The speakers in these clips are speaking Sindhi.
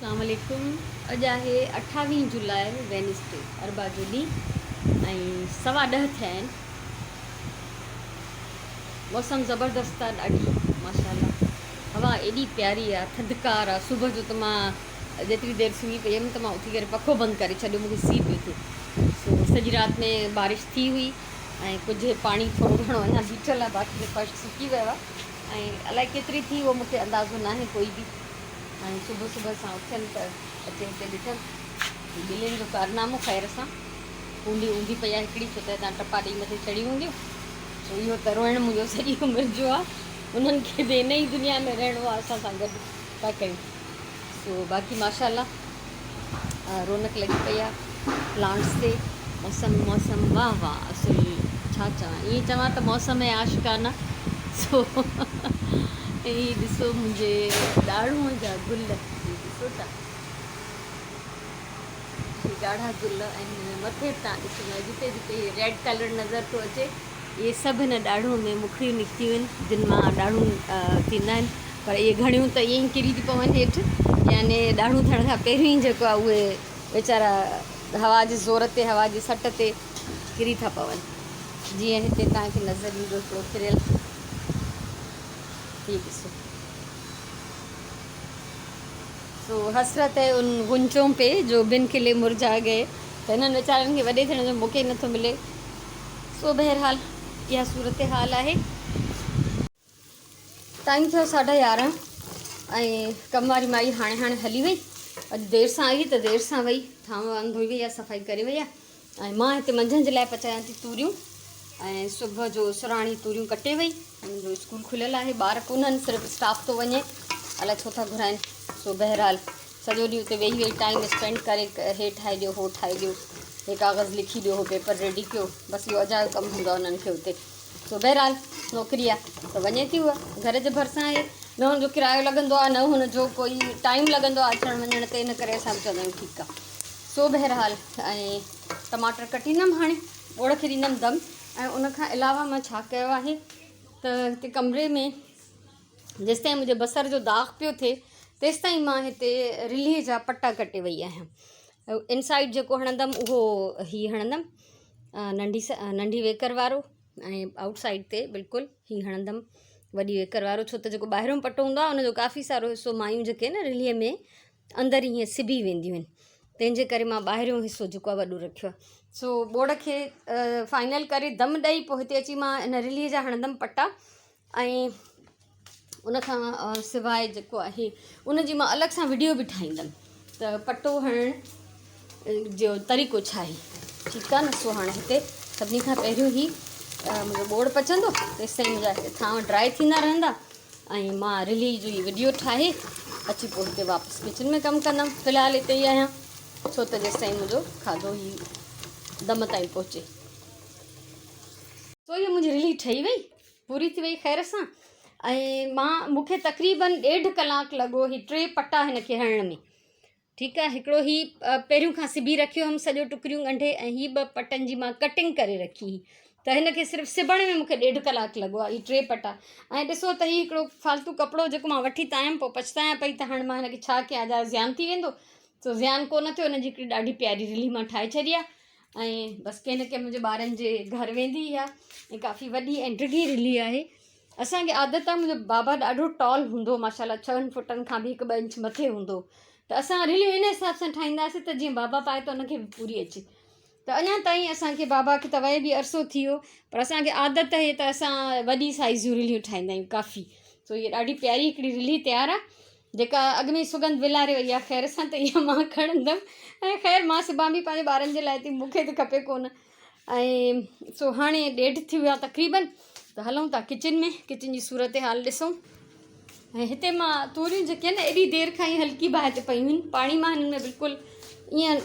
اسلام عليڪم اڄ آهي اٺاويهين جولاء وينسڊي اربع جو ڏينهن ۽ سوا ڏهه ٿيا آهن موسم زبردست آهي ڏاڍي ماشاء الله هوا ايڏي پياري آهي ٿڌڪار آهي صبح جو ته مان جيتري دير سمهي پئي هيم ته مان اٿي ڪري پکو بند ڪري ڇڏيو مونکي سي پيو ٿئي سو سڄي رات ۾ بارش ٿي هئي ۽ ڪجهه پاڻي ٿورو گهڻو اڃا بيٺل آهي باقي ته فرش سڪي ويو آهي ۽ الائي ڪيتري ٿي اهو مونکي اندازو ناهي ڪوئي به ۽ صبح صبح سان اٿيم ته اچي هتي ڏٺم ٻلين جو ڪارنامو خير سان ڪونڊي اونڌي پئي آهي هڪڙي ڇو ته هتان ٽپا ڏيئي مٿي چڙهي هونديون سو اهو ته روئڻ منهنجو سڄي عمر جو آهي انهن کي به هن ئي دنيا ۾ رهڻو آهي اسان سان گڏ ڇا ڪيون سو باقي ماشاء الله رونق لڳي پئي آهي پلانٽس تي موسم موسم واهه واهه اصل ڇا چوان ائين چوان ته موسم ۽ عاشقانه سو هي ڏسو منهنجي ڏاڙهونء جا گل هي ڏسو ٿا هي ڳاڙها گل ۽ هن ۾ مٿي تان ڏسندا جتي جتي هي ريڊ ڪلر نظر ٿو اچي اهي سڀ هن ڏاڙهونء ۾ مکڙيون نڪتيون آهن جن مان ڏاڙهون ٿيندا آهن پر اهي گهڻيون ته ائين ئي ڪري ٿيون پون هيٺ يعني ڏاڙهون ٿيڻ کان پهريون ئي جيڪو آهي اهي ويچارا هوا جي زور تي هوا جي سٽ تي ڪري ٿا پون جيئن هتي توهان کي نظر ايندو هڪڙو ڪريل هي ڏسو سو حسرت هي ان غنچون پي جو بن کلي مرجها گئي ته هنن ويچارن کي وڏي ٿيڻ جو موقعو ئي نٿو ملي سو بهرحال اها صورتحال آهي. ٽائيم ٿيو ساڍا يارهن ۽ ڪم واري مائي هاڻي هاڻي هلي وئي اڄ دير سان آئي ته دير سان وئي ٿانو وانو ڌوئي وئي آهي صفائي ڪري وئي آهي ۽ مان هتي منجهند جي لاء پچايان ٿي توريون ۽ صبح جو سراڻي توريون ڪٽي وئي هن جو اسڪول کليل آهي ٻار ڪونهن صرف اسٽاف ٿو وڃي الائي ڇو ٿا گهرائن سو بهرحال سڄو ڏينهن اتي ويهي ويهي ٽائيم اسپينڊ ڪري هي ٺاهي ڏيو هو ٺاهي ڏيو هي ڪاغذ لکي ڏيو هو پيپر ريڊي ڪيو بس اهو اجايو ڪم هوندو آهي انهن کي اتي سو بهرحال نوڪري آهي ته وڃي ٿي هوء گهر جي ڀرسان آهي نه هن جو ڪرايو لڳندو آهي نه هن جو ڪوئي ٽائيم لڳندو آهي اچڻ وڃڻ تي ان ڪري اسان به چوندا آهيون ٺيڪ آهي سو بهرحال ۽ ٽماٽر ڪٽيندم هاڻي ٻوڙ کي ڏيندم دم ۽ ان کان علاوه مان ڇا ڪيو آهي ته هتي ڪمري ۾ جيستائين منهنجي بصر جو داغ پيو ٿئي تيستائين مان هتي رلهي جا پٽا ڪٽي وئي آهيان انسائيڊ جيڪو هڻندم اهو هي هڻندم ننڍي ننڍي ويڪر وارو ۽ آئوٽ سائيڊ تي بلڪل هي هڻندم وڏي ويڪر وارو ڇو ته جيڪو ٻاهريون پٽو هوندو آهي ان جو ڪافي سارو حصو مايون جيڪي آهن رلهي ۾ اندر ائين سبي وينديون آهن تنهن جي ڪري مان ٻاهريون حصو جيڪو آهي وڏو رکيو آهي سو ٻوڙ کي فائنل ڪري دم ڏئي پوء هتي اچي مان ان رلهي جا هڻندم پٽا ۽ ان کان سواء جيڪو آهي ان جي مان الڳ سان وڊيو به ٺاهيندم ته پٽو هڻڻ جو طريقو ڇا آهي ٺيڪ آهي نه سو هاڻي هتي سڀني کان پهريون هي منهنجو ٻوڙ پچندو تيستائين منهنجا هتي ٿانو ڊرائي ٿيندا رهندا ۽ مان رلي جو هي وڊيو ٺاهي اچي پوء هتي واپس ڪچن ۾ ڪم ڪندم في الحال هتي ئي آهيان ڇو ته جيستائين منهنجو کاڌو هي دم تائين پهچي. سو هي منهنجي رلي ٺهي وئي پوري ٿي وئي خير سان ۽ مان مون کي تقريبن ڏيڍ ڪلاڪ لڳو هي ٽي پٽا هن کي هڻڻ ۾ ٺيڪ آهي هڪڙو هي پهريون کان سبي رکيو هيم سڄو ٽڪريون ڳنڍي ۽ هي ٻه پٽن جي مان ڪٽنگ ڪري رکي هئي ته هن کي صرف سبڻ ۾ مون کي ڏيڍ ڪلاڪ لڳو آهي هي ٽي پٽا ۽ ڏسو ته هي هڪڙو فالتو ڪپڙو جيڪو مان وٺي ته آيم پوء پڇتايان پئي ته هاڻي مان هن کي ڇا ڪيان اجايو زيان ٿي ويندو سو زيان ڪو نه ٿيو هن جي هڪڙي ڏاڍي پياري رلي مان ٺاهي ڇڏي آهي ۽ بس ڪنهن نه ڪنهن منهنجي ٻارن جي گهر ويندي اها ۽ ڪافي وڏي ۽ ڊگهي رلي آهي اسانکي عادت آهي منهنجو بابا ڏاڍو ٽال هوندو ماشاء الله ڇهن فوٽن کان به هڪ ٻه انچ مٿي هوندو ته اسان رليون ان حساب سان ٺاهينداسين ته جيئن بابا پائي ته ان کي به پوري اچي ته اڃا تائين اسانکي بابا کي ته وئي به عرصو ٿي ويو پر اسانکي عادت آهي ته اسان وڏي سائيز جون رليون ٺاهيندا آهيون ڪافي سو هيء ڏاڍي پياري هڪڙي رلي تيار آهي جيڪا اڳ ۾ ئي سڳنڌ ولاري وئي آهي خير سان ته اها مان کڻندم ۽ خير مان سبان به پنهنجي ٻارن جي لاء ٿي مون کي ته کپي ڪونه ۽ سو هاڻي ڏيڍ ٿي ويو آهي تقريبن ته هلون ٿا ڪچن ۾ ڪچن جي صورت حال ڏسون ۽ هتي مان توريون جيڪي آهن ايڏي دير کان ئي هلڪي باهه تي پيون آهن پاڻي مان هنن ۾ بلڪل ائين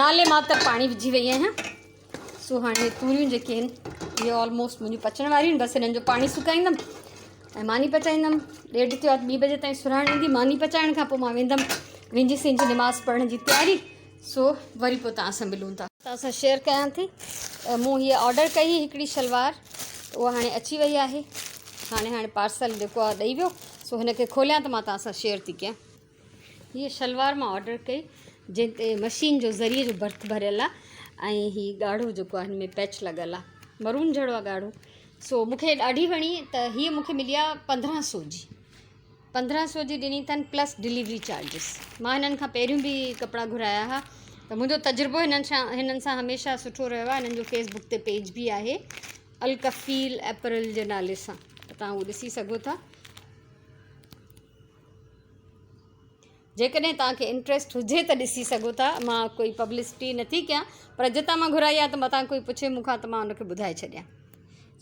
نالي ماتر پاڻي وجهي وئي آهيان سو هاڻي توريون جيڪي آهن اهي آلموسٽ منهنجون پچڻ واريون آهن بس هنن جو پاڻي سڪائيندم ۽ ماني پچائيندم ڏيڍ ٿيو آهي ٻي بجي تائين سرهاڻ ايندي ماني پچائڻ کان پوء مان ويندم وينجهي سينجهي نماز پڙهڻ جي تياري سو وري پوء توهان سان ملون ٿا. توهان سان شيئر ڪيان ٿي مون هيء آرڊر ڪئي هئي هڪڙي شلوار اها هاڻي اچي وئي آهي هاڻي هاڻي پارسل جيڪو آهي ڏئي ويو سو هن کي کوليان ته مان توهان سان شيئر ٿي ڪيان. هيء شلوار مان آرڊر ڪئي جنهن تي مشين جو ذريعي جو ڀرت ڀريل آهي ۽ هي ڳاڙهو جيڪو آهي هن ۾ پيچ لڳل آهي مرون جهڙو آهي ڳاڙهو سو مون کي ڏاڍي وڻي ته هيء مون کي ملي آهي پندرهن سو جي پندرهن سو جي ڏني اٿن پلس ڊليوري چارجز. مان هنن کان پهريون به ڪپڙا گهرايا هئا ته منهنجو تجربو هنن سان هنن سان هميشه سٺو رهيو آهي. هنن جو فيس بڪ تي پيج به آهي الڪفيل ايپرل جي نالي سان ته توهان اهو ڏسي سگهو ٿا. جيڪڏهن توهان کي انٽريسٽ هجي ته ڏسي سگهو ٿا. مان ڪوئي پبلسٽي نٿي ڪيان پر جتان مان گهرائي آهي ته متان ڪوئي پڇي مون کان ته مان ان کي ٻڌائي ڇڏيان.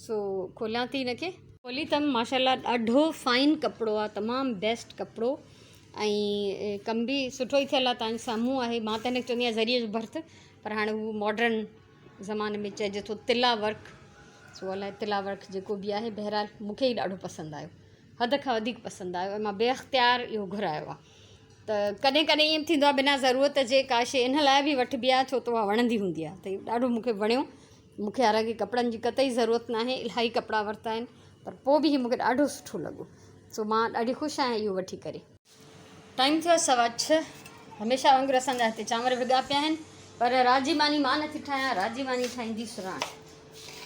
سو کوليان ٿي هن کي. کولي اٿم ماشاء الله ڏاڍو فائن ڪپڙو آهي تمام بيسٽ ڪپڙو ۽ ڪم به سٺو ئي ٿيل آهي توهان جي سامهون آهي. مان ته هن کي چوندي آهيان زريء جو ڀرت پر هاڻي هو ماڊرن زماني ۾ چئجي ٿو تلا ورڪ سو الائي تلا ورڪ جيڪو به آهي بهرحال مون کي هي ڏاڍو پسند آيو حد کان وڌيڪ پسند آيو ۽ مان بي اختيار اهو گهرايو آهي ته ڪڏهن ڪڏهن ائين به ٿيندو آهي بنا ضرورت جي ڪا شيء ان لاء به وٺبي آهي ڇو ته اها وڻندي هوندي آهي ته اهو ڏاڍو مون کي وڻيو مون کي حالانڪه ڪپڙن جي قطعي ضرورت ناهي الاهي ڪپڙا ورتا آهن پر پوء به هي مون کي ڏاڍو سٺو لڳو سو مان ڏاڍي خوش آهيان اهو وٺي ڪري. ٽائيم ٿيو آهي 6:15 هميشه وانگر اسان جا هتي چانور ڀڳا پيا آهن پر رات جي ماني مان نٿي ٺاهيان رات جي ماني ٺاهيندي سراڻ.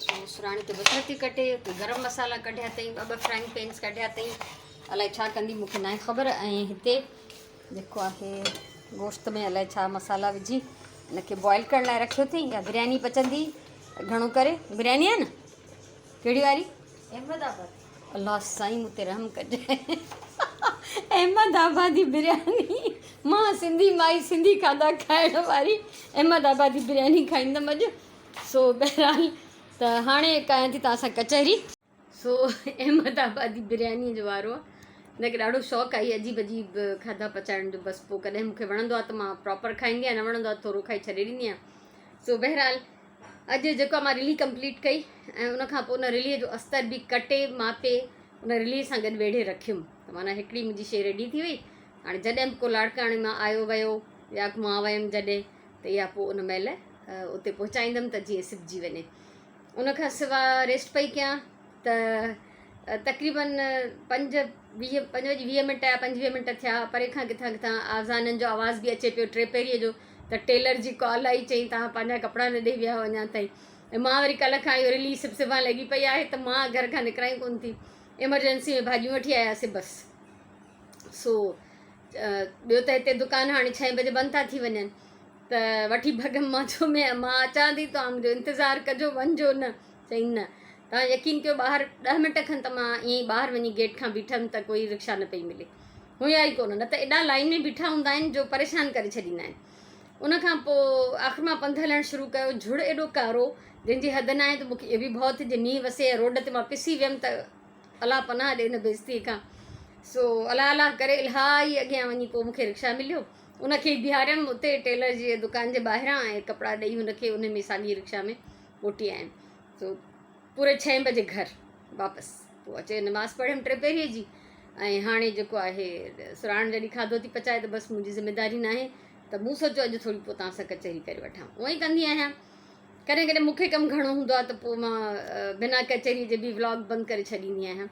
سو سراڻي تي بصر ٿي ڪٽي اتي گرم مصالحا ڪڍيا اٿئي ٻه ٻه فرائنگ پينس ڪڍيا اٿئي الائي ڇا ڪندي مون کي ناهي خبر. ۽ هتي جيڪو آهي گوشت ۾ الائي ڇا مصالحا وجهي ان کي بوائل ڪرڻ لاء رکيو اٿئي. يا برياني پچندي گهڻو ڪري برياني آهي نه ڪهڙي واري؟ احمد آباد. الله سائين مون تي رحم ڪجانء. احمد آبادي برياني مان سنڌي مائي سنڌي کاڌا کائڻ واري احمد آبادي برياني کائيندم اڄ. سو بهرحال ته هاڻي ڪيان ٿي توهان سان ڪچهري. سو احمد آبادي برياني جو وارو آ. هن کي ڏاڍو شوق آهي عجيب عجيب کاڌا پچائڻ جو. بس پوء ڪڏهن مون کي وڻندو آ ته مان پراپر کائيندي آهيان نه وڻندو آ ته ٿورو کائي ڇڏي ڏيندي آهيان. سو بهرحال اڄ جيڪو مان رلي ڪمپليٽ ڪئي ۽ ان کان پوء ان رليء جو استر به ڪٽي ماپي ان رليء سان گڏ ويڙهي رکيم ته معنيٰ هڪڙي منهنجي شيء ريڊي ٿي وئي. هاڻي جڏهن به ڪو لاڙڪاڻي مان آيو ويو يا مان ويم جڏهن ته اها پوء ان مهل اتي پهچائيندم ته جيئن سبجي وڃي. ان کان سواء ريسٽ پئي ڪيان ته تقريبن پنج ويهه پنج وڄي ويهه منٽ يا 25 منٽ ٿيا پري کان ڪٿان ڪٿان آذانن جو آواز به اچي پيو ٽي پهريء جو ته ٽيلر جي ڪال آئي چيائين توهان پنهنجا ڪپڙا نه ڏئي ويا آهيو اڃا تائين ۽ مان وري ڪلهه کان اهو رلي سب سبان لڳي پئي آهي ته مان گهر کان نڪران ئي ڪونه ٿي ايمرجنسي ۾ ڀاڄيون وٺي آياسي بس سو ٻيو ته هتي دڪان هاڻي ڇهين بجي بند ٿا ٿي وڃن ته وٺي ڀڳم مان چيو مان اچان ٿي توهان منهنجو انتظار ڪجو وڃجو نه چيائين نه توهان يقين ڪيو ٻاهر 10 منٽ کن ته مان ائين ئي ٻاهر وڃي گيٽ کان بيٺم ته ڪوئي رڪشا نه پئي ملي هيا ئي ڪونه نه ته ايڏا لائين ۾ بيٺا هوندا آهن جو پريشان ڪري ڇڏيندا آهن. ان کان پوء آخر مان پنڌ هلڻ شروع ڪيو جھڙ ايڏو ڪارو جنهن جي حد ناهي ته مون کي اهو به ڀؤ ٿي جي مينهن وسي ۽ روڊ تي مان پسي ويم ته الله پناهه ڏي ان بيعزتيء کان. سو الله الله ڪري الهائي اڳيان وڃي پوء مون کي رڪشا مليو. ان کي ئي بيهاريم اتي ٽيلر جي دڪان جي ٻاهران ۽ ڪپڙا ڏئي هن کي ان ۾ ساڳي رڪشا ۾ موٽي آيم. سو پوري ڇهين بجي گهر واپس پوء اچي نماز پڙهيم ٽي پهريء جي ۽ هاڻي جيڪو آهي سراڻ جڏهن کاڌو ٿي پچائي ته بس منهنجي ذميداري ناهي ته مون سوچيو اڄ ٿوري پوء توهان سان ڪچهري ڪري وٺان. اونئن ئي ڪندي آهيان ڪڏهن ڪڏهن مون کي ڪم گهڻو هوندو آهي ته پوء مان بنا ڪچهري جي به ولاگ بند ڪري ڇڏيندي آهيان.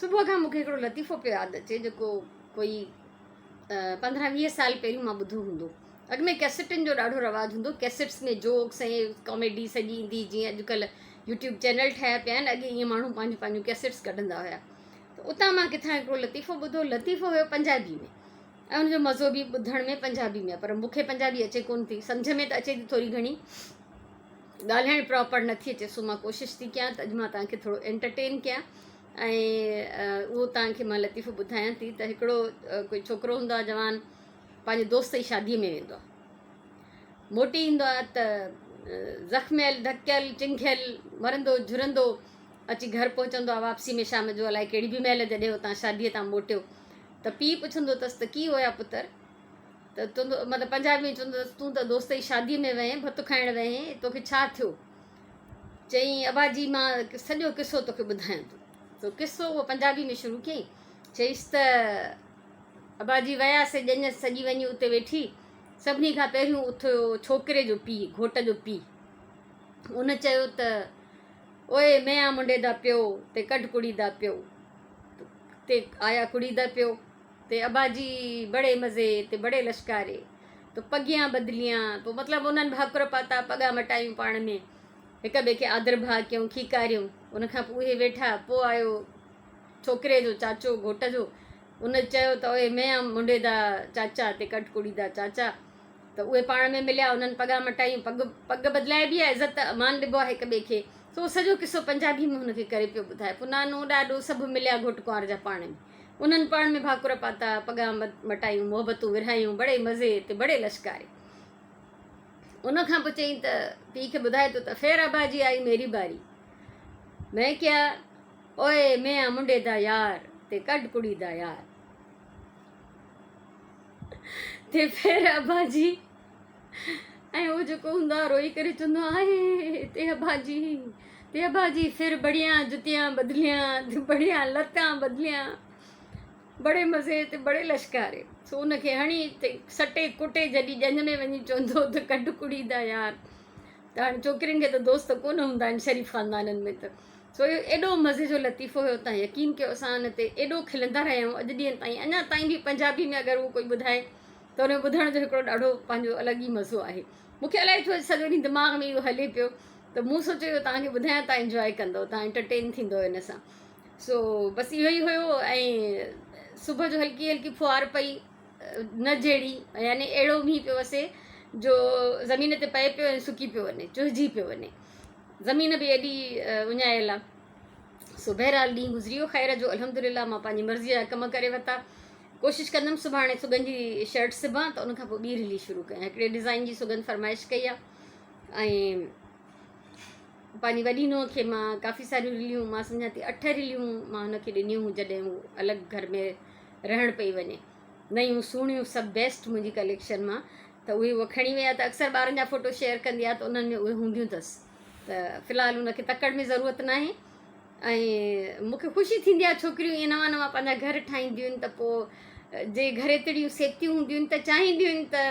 صبح کان مون کي هڪڙو لطيفو پيو ياد اچي جيڪو ڪوئي 15 20 سال پهريون مان ٻڌو هوندو. اڳ ۾ ڪيسٽن جو ڏاڍو رواج هوندو هو. ڪيسٽس ۾ جوڪس ۽ ڪاميڊي سڄي ايندي هئي. جيئن اڄڪلهه يوٽيوب چينل ٺهيا پيا آهن اڳي ائين ماڻهو پنهنجون پنهنجون ڪيسٽس ڪڍندا هيا. ته اتان مان ڪٿان هڪڙو لطيفو ٻڌو. لطيفو هيو پنجابي ۾ ۽ ان جو مزو به ٻڌڻ ۾ پنجابي ۾ آهي پر مون کي پنجابي اچي ڪونه ٿي. سمجهه ۾ ته اچي ٿي ٿوري گهڻي ڳالهائڻ پراپر نٿي اچي. سو مان ڪوشش ٿي ڪيان ته اڄ مان توهان کي ٿورو انٽرٽين ڪيان ۽ اهو توهان کي مان لطيفو ٻڌايان ٿي ته هڪڙو ڪوئي ڇوڪرو هوندو آهي جوان پنهنجي دوست جي شاديء ۾ ويندو آهي. موٽي ايندو آهي ته زخميل، ڌڪيل، چنگهيل، مرندو جهرندو اچي گهر پهچندو آهي. واپسي ۾ شام جو الائي ڪهڙي به مهل جڏهن اتان شاديء تان موٽيو ته پيء پڇندو اٿس ته ڪي هيا پتر؟ ته چوندو مطلب پنجابي ۾ چوندو اٿس تون ته دوست جي شاديء ۾ وئين، ڀت کائڻ وئين، توکي ڇا ٿيو؟ چيائين ابا جي مان سڄو قصو توکي ٻڌايان ٿو. سو قصو اهو پنجابي ۾ شروع ڪيائين. چيس ته ابا جي ويا سي ڄڃ سڄي وڃي اتي ويٺي. سڀني کان پهريون اٿيو ڇوڪري جو پيء، گهوٽ جو پيء. ان چيو ته اوئي ميان منڊي دا پيو ته ڪڍ ڪڙي دا پيو. تي آيا ڪڙي دا پيو. تي ابا جي بڙي مزي تي بڙي لشڪاري تو پڳيان بدليان پوء مطلب انهن ڀاڪر پاتا پڳا مٽايون پاڻ ۾ هڪ ٻئي کي آڌر ڀاء ڪيون کيڪاريون ان کان پوء اهي ويٺا پوء آيو ڇوڪري جو چاچو گهوٽ جو ان چيو ته اهي ميان منڊي دا چاچا تي ڪڍ ڪڙي دا چاچا ته اهي پاڻ ۾ مليا انهن پڳا مٽايون پڳ پڳ بدلائبي آهي عزت امان ڏبو آهي هڪ ٻئي کي سو سڄو قصو پنجابي ۾ هن کي ڪري پيو ٻڌائي پوء نانو ڏاڏو سڀ مليا گهوٽ ڪنوار جا پاڻ ۾ انهن پاڻ ۾ ڀاڪر پاتا پڳا مٽايون محبتون ورهايون بڙي مزي تي بڙي لشڪاري ان کان پوء چيائين ته پيء کي ٻڌائي ٿو ته فير ابا جي آئي ميري باري مين ڪيا اوئي ميان منڊي دا يار تي ڪڍ ڪڙي دا يار تي فير ابا جي ۽ اهو جيڪو هوندو آهي روئي ڪري چوندو آهي تي ابا جي تي ابا جي ڦر بڙيان جتيان بدليان بڙيان لتان بدليان بڙي مزي تي بڙي لشڪاري سو ان کي هڻي سٽي ڪٽي جڏي ڄڃ ۾ وڃي چوندو ته ڪڍ ڪڙي دا يار ته هاڻي ڇوڪرين کي ته دوست ڪونه هوندا آهن شريف خاندانن ۾ ته سو اهو ايڏو مزي جو لطيفو هيو تان يقين ڪيو اسان ان تي ايڏو کلندا رهيا آهيون اڄ ڏينهن تائين اڃا تائين به پنجابي ۾ اگر اهو ڪوئي ٻڌائي ته ان ٻڌڻ جو هڪڙو ڏاڍو پنهنجو الڳ ئي مزو آهي مونکي الائي ڇو سڄو ڏينهن دماغ ۾ اهو هلي پيو ته مون سوچيو اهو توهان کي ٻڌايان تان انجواء ڪندو تان انٽرٽين ٿيندو ان سان سو بس اهو ئي هيو ۽ صبح جو هلڪي هلڪي ڦوهار پئي نه جهڙي يعني اهڙو مينهن پيو وسي جو زمين تي پئي پيو ۽ سڪي پيو وڃي چهجي پيو وڃي زمين به ايڏي اڃايل آ سو بهرحال ڏينهن گذري ويو خير جو الحمد لله مان پنهنجي مرضي جا ڪم ڪري ورتا ڪوشش ڪندم سڀاڻي سگن جي شرٽ سبان ته ان کان پوء ٻي رلي شروع ڪيان هڪڙي ڊزائن جي سگن فرمائش ڪئي آ ۽ پنهنجي وڏي نونهن کي مان ڪافي ساريون رليون مان سمجهان ٿي اٺ رليون مان هن کي ڏنيون هيون جڏهن هو الڳ گهر ۾ رهڻ پئي وڃي نيون سهڻيون سڀ بيسٽ منهنجي ڪليڪشن مان ته اهي هوء کڻي وئي آهي ته اڪثر ٻارن جا فوٽو شيئر ڪندي آهي ته انهن ۾ اهي هونديون اٿس ته في الحال ان کي تڪڙ ۾ ضرورت ناهي ۽ مون کي خوشي ٿيندي آهي ڇوڪريون ائين نوان نوان پنهنجا گهر ٺاهينديون آهن ته پوء جي گهريتڙيون سيبتيون هونديون آهن ته چاهينديون آهن ته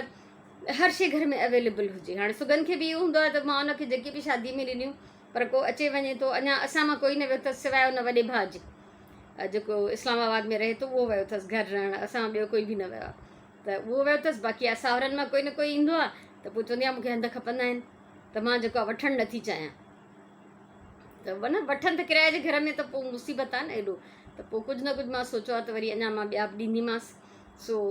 هر شي گهر ۾ اويليبل هجي هاڻي سگن کي به اهو هوندو آهي ته مان ان کي جيڪي به شادي ۾ ڏنيون پر ڪو اچي وڃي ٿو اڃا اسان مان ڪوئي نه ويو اٿس سواء ان وڏي ڀاء جي جيڪو اسلام آباد ۾ رهي ٿو اهو ويو اٿس گهر رهڻ اسان ٻيو ڪوئي به نه ويو آهي ته اهو ويو اٿس باقي ساهرن مان ڪوئي نه ڪوئي ايندو آهي ته پوء چوندي آهي مون کي هنڌ کپندا آهن ته مان جيڪو آهي وٺڻ نٿي چاهيان ته نه وٺن ته ڪرائي جي گهر ۾ ته پوء مصيبت آهي نه ايڏو ته پوء ڪجهه نه ڪجهه مان سوچيو آهي ته وري اڃا مان ٻيا به ڏينديمانس سو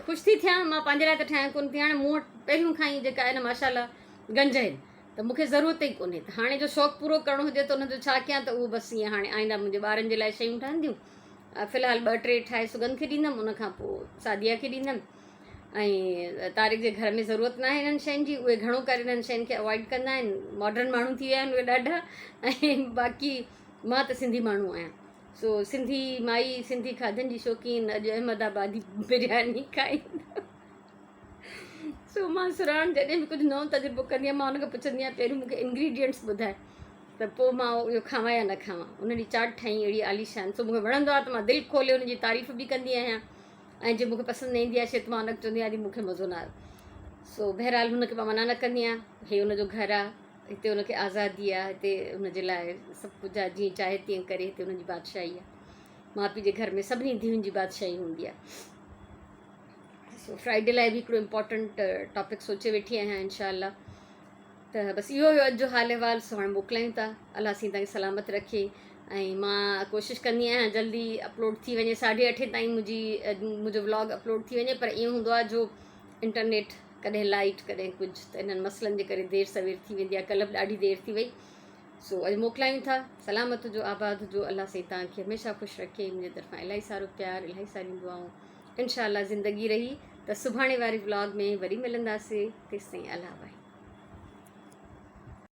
خوش ٿي ٿيان مان پنهنجي لاء ته ٺاهيان ڪونه ٿي هاڻي مون وٽ پهريون کان ئي جيڪا آهي نه ماشاء الله گنج آهن ته مون کي ضرورت ئي ڪونهي ته هاڻي جو شوق پورو ڪرڻو هجي ته ان جو ڇا ڪيان ته اهو بس ائين هاڻي آئنده منهنجي ٻارن جي لاء شيون ٺهنديون في الحال ٻه ٽي ٺاهي سگند کي ڏيندم ان کان پوء سعديه کي ڏيندم ۽ طارق جي گهر ۾ ضرورت ناهي انهن شين جي اهي گهڻو ڪري انهن شين کي اوائڊ ڪندا آهن ماڊرن ماڻهو ٿي ويا آهن اهي ڏاڍا ۽ باقي مان ته سنڌي ماڻهو آهيان سو سنڌي مائي سنڌي کاڌن جي شوقين اڄ احمد آبادي برياني کائيندم سو مان سرهاڻ جڏهن به ڪجهه نئون تجربو ڪندي آهيان مان ان کان پڇندي آهيان پهريون مون کي انگريڊينٽس ٻڌائي ته پوء مان اهو کاوان يا نه کاوان ان ڏينهن چاٽ ٺاهي اهڙي عاليشان سو مون کي وڻندو آهي ته مان دل کولي ان جي تعريف به ڪندي آهيان ۽ جي مون کي پسند نه ايندي آهي شي ته مان ان کي چوندي آهيان مون کي مزو نه آيو سو بهرحال هن کي مان منع نه ڪندي آهيان هي ان جو گهر آهي هتي ان کي آزادي آهي هتي ان جي لاء سڀ ڪجهه آهي جيئن چاهي تيئن ڪري هتي ان جي بادشاهي آهي ماء پيء جي گهر ۾ سڀني ڌيئن جي بادشاهي هوندي آهي سو فرائيڊي لاء به هڪڙو امپورٽنٽ ٽاپڪ سوچي ويٺي آهيان انشاء الله ته بس اهو هيو اڄ جو حال احوال سو هاڻي موڪلايون ٿا الله سين تائين سلامت رکي ۽ مان ڪوشش ڪندي آهيان جلدي اپلوڊ ٿي وڃي ساڍي اٺين تائين منهنجي منهنجو ولاگ اپلوڊ ٿي وڃي پر ائين هوندو آهي جو انٽرنيٽ ڪڏهن لائٽ ڪڏهن ڪجهه ته انهن مسئلن جي ڪري دير سوير ٿي ويندي آهي ڪلهه به ڏاڍي دير ٿي وئي سو اڄ موڪلايون ٿا سلامت هجو آباد هجو الله سائين توهان کي هميشه خوش رکي منهنجي طرفان الاهي سارو پيار الاهي ساريون دعائون انشاء الله زندگي رهي ته سڀاڻي واري ولاگ ۾ وري ملنداسي تيستائين الله واهي.